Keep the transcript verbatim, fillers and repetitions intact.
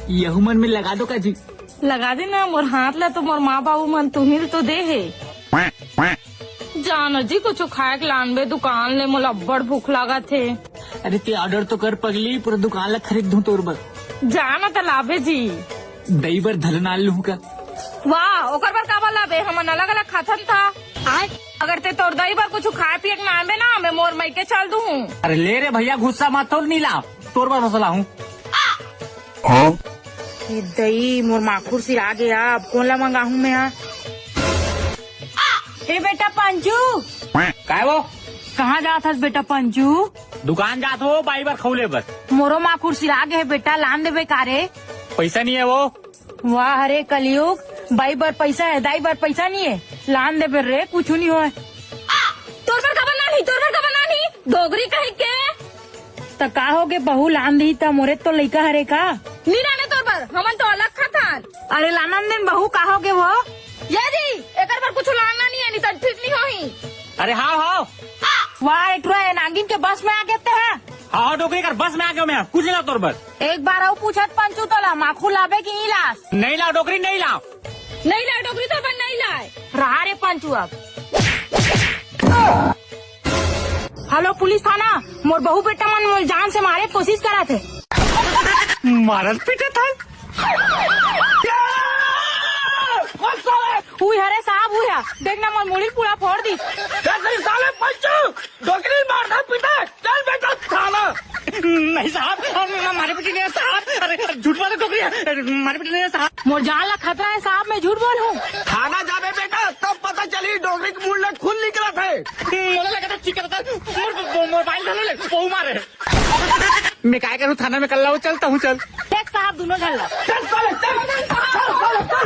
यहू मन में लगा दो का जी? लगा दे ना, मोर हाथ ला तो मोर माँ बाबू मन तुही ल तो दे हे। जानो जी, कुछ खाए के लानबे दुकान ले, मोला अब्बड़ भूख लागत हे। अरे ते order तो कर पगली, पूरा दुकान ला खरीद दूं तोर बर। जाना त लाबे जी। दई बर धरनाल लूं का? वाह, ओकर बर काबर लाबे? हमन अलग-अलग खाथन था। अगर ते तोर दई बर कुछ खाए पिए के लानबे ना, मैं मोर मइके चल दूं। अरे ले रे भैया, गुस्सा मत होर, नी ला, तोर बर बस लाहूं। ए दई, मोर माखुर सिरा गे, अब कोन ला मंगाहूं मैं हा? ए बेटा पंचू। काय वो? कहाँ जात हस बेटा पंचू? दुकान जात हो, बाई बर खौले बर। मोरो माखुर सिरा गे हे बेटा, लान देबे का रे? पैसा नहीं है वो। वाह रे कलयुग, बाई बर पैसा है, दाई बर पैसा नहीं है, लान देबे रे, कुछ नहीं होय। तोर बर काबर लानही, तोर बर काबर लानही, डोकरी कहीं के। त का होगे बहू, लान दिही त मोरे तो लइका हरे का? नी लाने तोर बर, हमन तो अलग खाथन। अरे लानन देन बहू, का होगे वो? ये जी, एकर बर कुछ लानना नहीं है, नहीं त ठीक नहीं होही। अरे हाव, हाव। वाह, ए टुरा, ए नागिन के बस में आ गे ते हा। हाव, हाव, डोकरी कर बस में आ गे मैं, कुछ नहीं ला तोर बर। एक बार अउ पूछत पंचू तोला, माखुर लाबे कि नहीं लास? नहीं लाव डोकरी, नहीं लाव। नहीं लाव डोकरी, तोर बर नहीं लाय। रहा रे पंचू अब। हेलो पुलिस थाना, मोर बहू बेटा मन मोर जान से मारे के कोशिश करत हे। मारत पीटत हन। उई हरे साहब, उई हा। देख ना, मोर मुड़ी पूरा फोड़ दिस। दस साले पंचू, डोकरी मारता पीटा, चल बेटा थाना। नहीं साहब, हम, हम मारे पीटे नहीं है साहब। अरे, झूठ बात है, डोकरी है। अरे, मारे पीटे नहीं है साहब। मोर जान ला खतरा है साहब, मैं झूठ बोलहूँ? थाना जाबे बेटा, तब पता चली डोकरी के मुंह ले खून निकलत हे। मोला लगा था ठीक करता, मोर, मोर, मोबाइल धर ले, वो मारे। मैं काय करूँ, थाना में कल्ला हो, चलता हूँ, चल। देख साहब, दोनों झन ला। चल साले, चल, चल साले, चल।